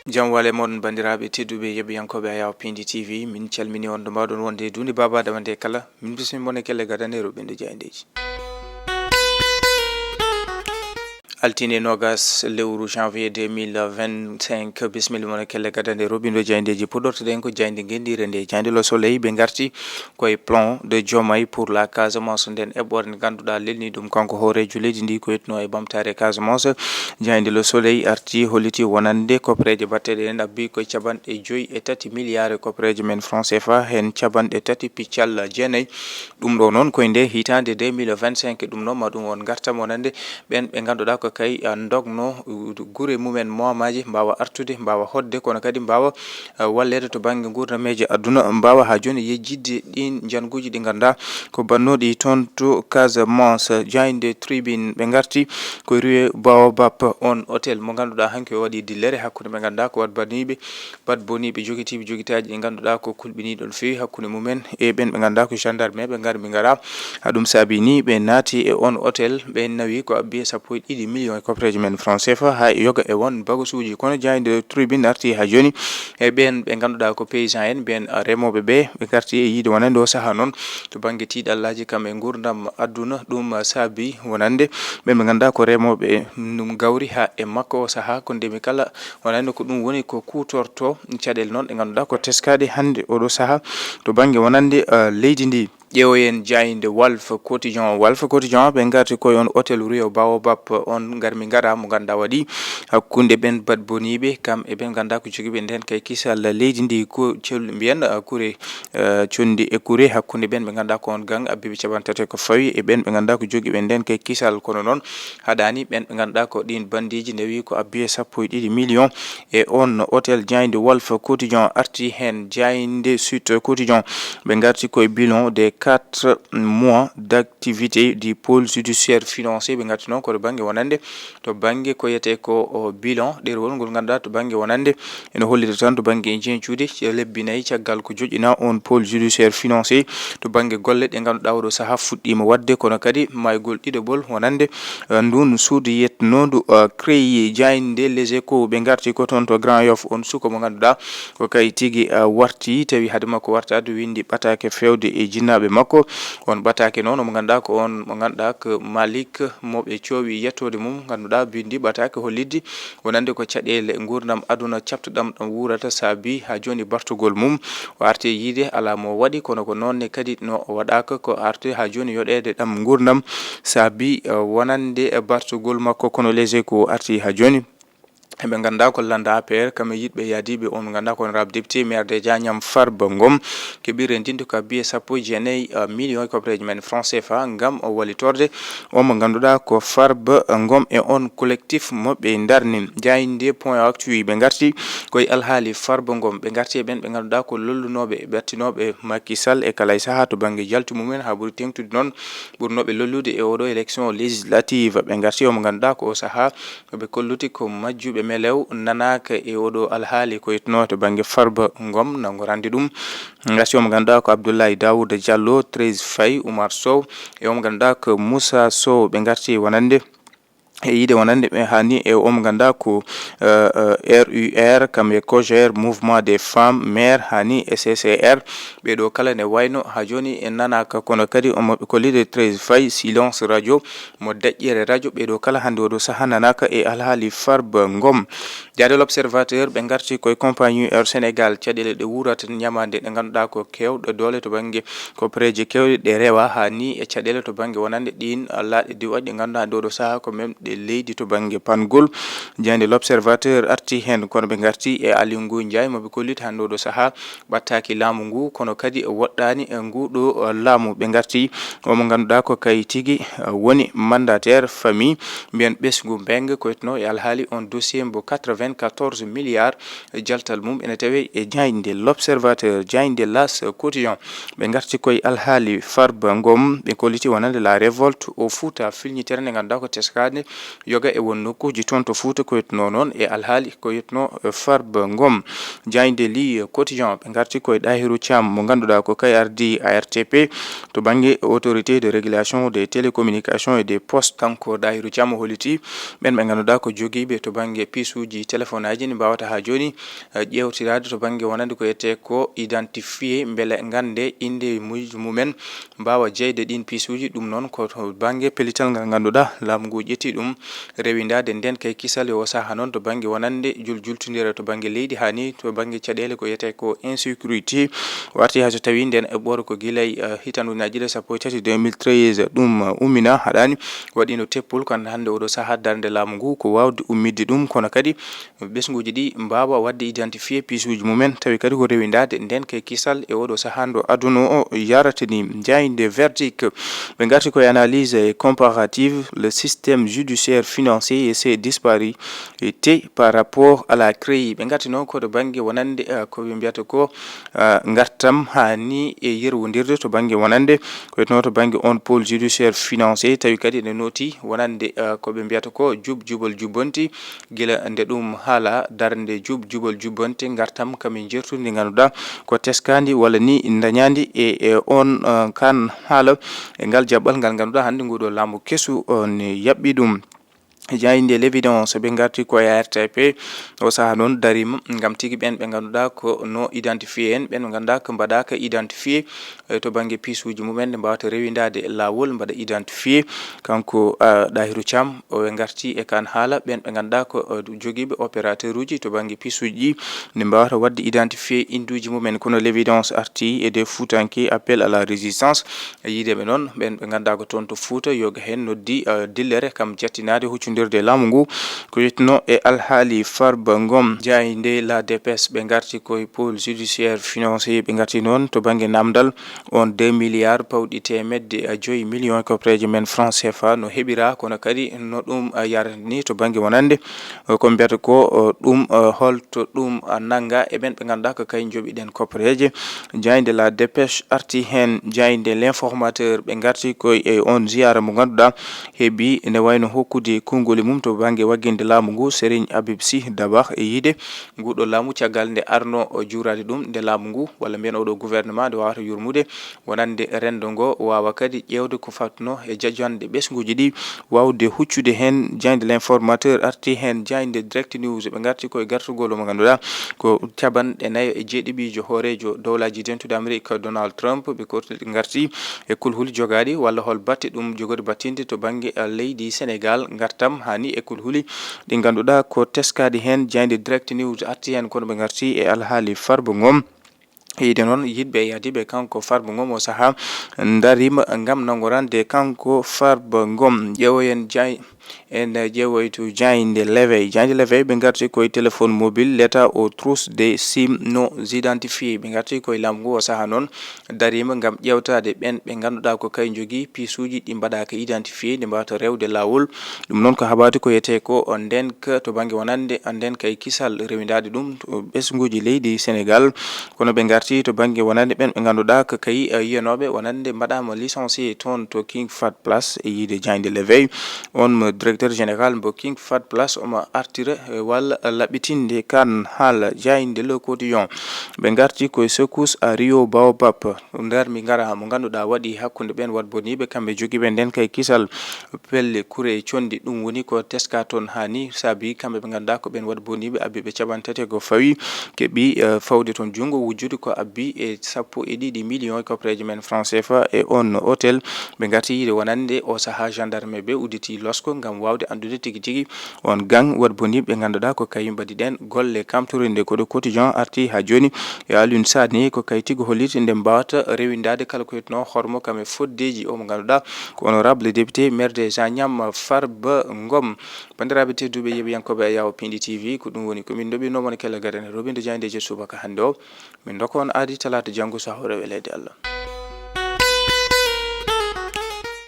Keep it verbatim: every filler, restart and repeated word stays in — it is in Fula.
Jam wale moɗon, banndiraaɓe tedduɓe yeɓiyankooɓe Ayaw Pindi T V, min calmini on ɗo mbaɗon wonde e duunde baabaaɗe wonde kala. Min bismi mon e kelle gadanɗe roɓindo jaayndeeji. Altine nogas lewru janvier deux mille vingt-cinq, bismilla mon e kelle gadanɗe roɓindo jaayndeeji. Puɗɗortoɗen ko jaaynde ngendiire nde, jaaynde Le Soleil, ɓe ngarti koye plan de Diomaye pour la Casamance, nden eɓɓore nde ngannduɗaa lelni ɗum kanko hooreejo leydi ndi ko yetno e ɓamtaare Casamance. Jaaynde Le Soleil arti holliti wonande koppareeje batteɗe ɗen abbi koye capanɗe joyi e tati milliards e koppareeje men franc C F A, heen capanɗe tati piccal jeenayi. Ɗum ɗo noon koye nde hitaande deux mille vingt-cinq, ɗum noon ma ɗum won ngartam wonande ɓen ɓe ngannduɗaa ko kay, ah, ndogno, uh, gure mumen moomaaji, mbaawa artude, mbaawa hoɗde, kono kadi mbaawa, ah, walleede to bannge nguurdameeje aduna, mbaawa haa jooni yejjitde ɗiin njannguuji ɗi ngannduɗaa ko bannooɗi toon to Casamance. Jaaynde Tribune, ɓe ngarti ko rue Baobab, on hôtel mo ngannduɗaa hanki o waɗi dillere hakkunde ɓe ngannduɗaa ko wat baniiɓe, bat boniiɓe jogitiiɓe jogitaaji ɗi ngannduɗaa ko kulɓiniiɗo no feewi hakkunde mumen e ɓen ɓe ngannduɗaa ko gendarme ɓe ngarmi ngara. Haa ɗum saabi ni ɓe naati e on hôtel, ɓe nawi ko abbi e sappo e ɗiɗi millions e koppareeje men franc C F A haa e yoga e won bagasuuji. Kono jaaynde Tribune arti haa jooni e ɓen ɓe ngannduɗaa ko paysan en, ɓen remooɓe ɓe, ɓe ngarti e yiide wonande o sahaa noon to bannge tiiɗallaaji kam e nguurndam aduna. Ɗum saabi wonande ɓen ɓe ngannduɗaa ko remooɓe, ɗum gawri haa e makko o sahaa ko ndemi kala wonande ko ɗum woni ko kuutorto caɗeele noon ɗe ngannduɗaa ko teskaaɗe hannde oɗo sahaa to bannge wonande, eh, leydi ndi. Ƴeewoyen jaaynde Walf Quotidien. Walf Quotidien, ɓe ngarti koye on hôtel Rio Baobab, on ngarmi ngara mo ngannduɗaa waɗi hakkunde ɓen bat boniiɓe, kam e ɓen ngannduɗaa ko jogiiɓe nden kay kisal leydi ndi, ko col-, mbiyen, eh, kure, eh, conndi e kure hakkunde ɓen ɓe ngannduɗaa ko on gang abbiiɓe capanɗe tati ko fawi e ɓen ɓe ngannduɗaa ko jogiiɓe nden kay kisal. Kono noon haɗaani ɓen ɓe ngannduɗaa ko ɗiin bandiiji ndewi ko abbi e sappo e ɗiɗi millions e on hôtel. Jaaynde Walf Quotidien arti heen. Jaaynde Sud Quotidien, ɓe ngarti koye bilan des quatre mois d'activité du pôle judiciaire financier. Ɓe ngarti noon ko to bannge wonande, to bannge ko wiyetee ko, o, bilan ɗerewol ngol ngannduɗaa to bannge wonande ene hollita tan to bannge jeñcuude lebbi nayi caggal ko joƴƴinaa on pôle judiciaire financier to bannge golle ɗe ngannduɗaa oɗo sahaa fuɗɗiima waɗde, kono kadi maayugol ɗiɗaɓol wonande, eh, ndun suudu yetnoondu, eh, créé. Jaaynde Les Échos, ɓe ngarti ko toon to Grand Yoff, on suka mo ngannduɗaa ko kay tigi, eh, warti, tawi hade makko wartaade windi ɓataake feewde e jinnaaɓe makko. On ɓataake noon mo ngannduɗaa ko on mo ngannduɗaa ko Malik mo ɓe coowi yettoode mum, ngannduɗaa bindi ɓataake hollitde wonande ko caɗeele nguurndam aduna caɗtuɗam ɗam wuurata saabi haa jooni bartugol mum. O arti e yiide alaa mo waɗi, kono ko noon ne kadi no o waɗaaka ko arti haa jooni yoɗeede ɗam nguurndam saabi, eh, wonande bartugol makko. Kono Les Échos arti haa jooni. Eɓe ngannduɗaa ko lannda A P R, kam e yiɗɓe yaadiiɓe on, ngannduɗaa ko honorable député maire de Diagnam Farba Ngom, keɓi renndinde ko abbi e sappo e jeenayi, eh, millions e koppareeje men franc C F A ngam o wallitorde o mo ngannduɗaa ko Farba Ngom e on collectif mo ɓe ndarni. Jaaynde Point Actu, ɓe ngarti koye alhaali Farba Ngom, ɓe ngarti e ɓen ɓe ngannduɗaa ko lollunooɓe e ɓettinooɓe Macky Sall e kala e sahaa to bannge jaltu mumen haa ɓuri teeŋtude noon ɓurnooɓe lollude e oɗo élection législative. Ɓe ngarti o mo ngannduɗaa ko o sahaa ɓe kolluti ko majjuɓe melew nanaaka e oɗo alhaali ko yetnoo to bannge Farba Ngom, nanngorande ɗum. Ngarti o mo ngannduɗaa ko Abdoulaye Daouda Diallo, Thérèse Faye, Oumar Sow e o mo ngannduɗaa ko Moussa Sow. Ɓe ngarti wonande e yiide wonande ɓe haani e o mo ngannduɗaa ko, eh, eh, R U R, kam e COJER, Mouvement des Femmes Maires, haani e C C R. Ɓee ɗo kala ne wayno haa jooni e nanaaka, kono kadi omo ɓe kollide Thérèse Faye, silence radio, mo daƴƴere radio. Ɓee ɗo kala hannde oɗo sahaa nanaaka e alhaali Farba Ngom. Jaaynde L'Observateur, ɓe ngarti koye compagnie Air Sénégal, caɗeele ɗe wuurata ñamaande ɗe ngannduɗaa ko keewɗe doole to bannge koppareeje keewɗe ɗe rewa, haa ni e caɗeele to bannge wonande ɗiin laaɗe diwaɗi ɗe ngannduɗaa hannde oɗo sahaa ko memɗe leydi to bannge pangol. Jaaynde L'Observateur arti heen, kono ɓe ngarti e Aly Ngouille Ndiaye mo ɓe kolliti hannde oɗo sahaa ɓattaaki laamu ngu, kono kadi woɗɗaani e ngu ɗo, eh, laamu. Ɓe ngarti o mo ngannduɗaa ko kay tigi, eh, woni mandataire famille, mbiyen ɓesngu Mbengue, ko wetno e alhaali on dossier mbo quatre-vingt-quatorze milliards, eh, jaltal mum ene tawe e jaaynde L'Observateur. Jaaynde L'As Quotidien, ɓe ngarti koye alhaali Farba Ngom, ɓe kolliti wonande la révolte au Fouta, filñitere nde ngannduɗaa ko teskaade yoga e won nokkuuji toon to Fuuta, ko yettunoo noon e alhaali ko yettunoo, eh, Farba Ngom. Jaaynde Le Quotidien, ɓe ngarti ko e Ɗahiru Caam mo ngannduɗaa ko kay ardii A R T P to bannge Autorité de Régulation des Télécommunications et des Postes. Kanko Ɗahiru Caam o holliti ɓeen ɓe ngannduɗaa ko jogiiɓe to bannge piisuuji telefonaaji ne mbaawata haa jooni, eh, ƴeewtiraade to bannge wonande ko etee ko identifié mbele ngannde innde mum-, mumen mbaawa jeyde ɗiin piisuuji. Ɗum noon ko to bannge pellital ngal ngannduɗaa laamu ngu ƴetti ɗum rewindaade ndeen kay kisal e o sahaa noon to bannge wonande jul-, jultundira to bannge leydi, haa ni to bannge caɗeele ko etee ko insécurité. O arti haa so tawii ndeen eɓɓoore ko gilay, eh, hitaande ujunaaji ɗiɗi e sappo e tati, deux mille treize, ɗum, eh, ummina haɗaani waɗiino teppol. Kono hannde oɗo sahaa darnde laamu ngu ko waawde ummidde ɗum, kono kadi ɓesnguuji ɗi mbaawa waɗde identifié piisuuji mumen, tawi kadi ko rewindaade ndeen kay kisal e oɗo sahaa ndu aduna o yarata ni. Jaaynde Verdict, ɓe ngarti ko e analyse e comparative, le système judiciaire financier et ses disparités par rapport à la C R E I. Ɓe ngarti noon ko to bannge wonande, eh, ko ɓe mbiyata ko, eh, ngartam haa ni e yerwondirde to bannge wonande ko wiyetnoo to bannge on pôle judiciaire financier, tawi kadi ene nooti wonande, eh, ko ɓe mbiyata ko jub jubal jubbanti, gila nde ɗum haala darnde jub jubal jubbanti ngartam kam e njeertundi ndi ngannduɗaa ko teskaandi walla ni ndañaandi e, e on, eh, kan haala e ngal jaɓɓal ngal ngannduɗaa hannde nguɗo laamu kesu on yaɓɓi ɗum. Jaaynde L'Évidence, ɓe ngarti ko e A R T P. O sahaa noon dariima ngam tigi ɓeen ɓe ngannduɗaa ko no identifié en, ɓeen ɓe ngannduɗaa ko mbaɗaaka identifié, eh, to bannge piisuuji mumen, nde mbaawata rewindaade laawol, mbaɗa identifié. Kanko, ah, Ɗahiru Caam, o ɓe ngarti e kan haala, ɓeen ɓe ngannduɗaa ko, eh, jogiiɓe opérateur uji to bannge piisuuji ɗi, nde mbaawata waɗde identifié innduuji mumen. Kono L'Évidence arti e nde fuutanke appel à la résistance. E yiide ɓe noon, ɓeen ɓe ngannduɗaa ko toon to Fuuta, yoga heen noddi, eh, dillere kam jattinaade huccondirde e laamu ngu, ko yettuno e alhaali Farba Ngom. Jaaynde La Dépêche, ɓe ngarti ko e pôle judiciaire financier, ɓe ngarti noon to bannge naamndal, on deux milliards pawɗi teemedde e joyi million koppareeje men franc C F A no heɓiraa, kono kadi no ɗum, eh, yarata ni to bannge wonande, eh, ko mbiyata ko, eh, ɗum, eh, holto ɗum, eh, nannga e ɓeen ɓe ngannduɗaa ko kay njoɓiɗen koppareeje. Jaaynde La Dépêche arti heen, jaaynde L'Informateur, ɓe ngarti ko e on ziyaara mo ngannduɗaa heɓi ene wayno hokkude konngol mum to bannge wagginde laamu ngu, Serigne Habib Sy Dabakh, e yiide nguɗo laamu caggal nde arno o juuraade ɗum, nde laamu ngu, walla mbiyen oɗo gouvernement, nde wawata yurmude wonande renndo ngo, waawa kadi ƴeewde ko fatno e jajanɗe ɓesnguuji ɗi, waawde huccude heen. Jaaynde L'Informateur arti heen, jaaynde Direct News, ɓe ngarti ko e gartugol mo ngannduɗaa ko capanɗe nayo e jeeɗiɗiijo hooreejo Dowlaaji Dentuɗi Amerik, Donald Trump, ɓe korti-, ngarti e kulhuli jogaaɗi walla hol batte ɗum jogori battinde to bannge, eh, leydi Senegaal, ngartam haa ni e kulhuli ɗi ngannduɗaa ko teskaaɗi heen. Jaaynde Direct News arti heen, kono ɓe ngarti e alhaali Farba Ngom. Yiide noon yiɗɓe e yadiiɓe kanko Farba Ngom o sahaa dariima ngam nanngorande kanko Farba Ngom. Ƴeewoyen jaay-, en ƴeewoytu jaaynde L'Éveil. Jaaynde L'Éveil ɓe ngarti ko e téléphone mobile, l'État aux trousses des SIM non identifiés. Ɓe ngarti ko e laamu ngu o sahaa noon dariima ngam ƴeewtaade ɓeen ɓe ngannduɗaa ko kay njogii piisuuji ɗi mbaɗaaka identifié, ɗi mbaawata rewde laawol. Ɗum noon ko habaade ko yetee ko ndeenka to bannge wonande ndeenka e kisal rewindaade ɗum to ɓesnguuji leydi Senegaal. Kono ɓe ngarti to bannge wonande ɓeen ɓe ngannduɗaa ko kay, eh, yiyanooɓe wonande mbaɗaama licencié toon to King Fahd Palace e yiide jaaynde L'Éveil. On mo directeur général mbo King Fahd Palace omo artira, eh, walla laɓɓitinde kan haala jaaynde Le Quotidien. Ɓe ngarti ko e secousse à Rio Baobab. Nder mi ngara mo ngannduɗaa waɗi hakkunde ɓeen waɗboniiɓe, kamɓe jogiiɓe ndeenka e kisal pelle kure e conndi. Ɗum woni ko teskaa toon haa ni, saabi kamɓe ɓe ngannduɗaa ko ɓeen waɗboniiɓe abbiiɓe capanɗe tati ko fawi, keɓi, eh, fawde toon junngo wujjude ko abbi e sappo e ɗiɗi million e koppareeje men franc C F A e on hôtel. Ɓe ngarti yiide wonande o sahaa gendarme ɓe udditi losko ngam waawde anndude tigi tigi on gang waɗboniiɓe ɓe ngannduɗaa ko kañum mbaɗi ɗeen golle kamtorinde. Ko ɗo Quotidien arti haa jooni e Alioune Sané, ko kay tigi holliti nde mbaawata rewindaade kala ko wiyetnoo hormo kam e foddeeji o mo ngannduɗaa ko honorable député maire de Agnam Farba Ngom. Banndiraaɓe tedduɓe yeɓiyankooɓe e Yawo Pindi T V, ko ɗum woni ko min ndoɓinoo mon kala gaɗane robinde jaayndeeji subaka hannde o. Min ndokka on aadi talaata janngo so hawre weleede Allah.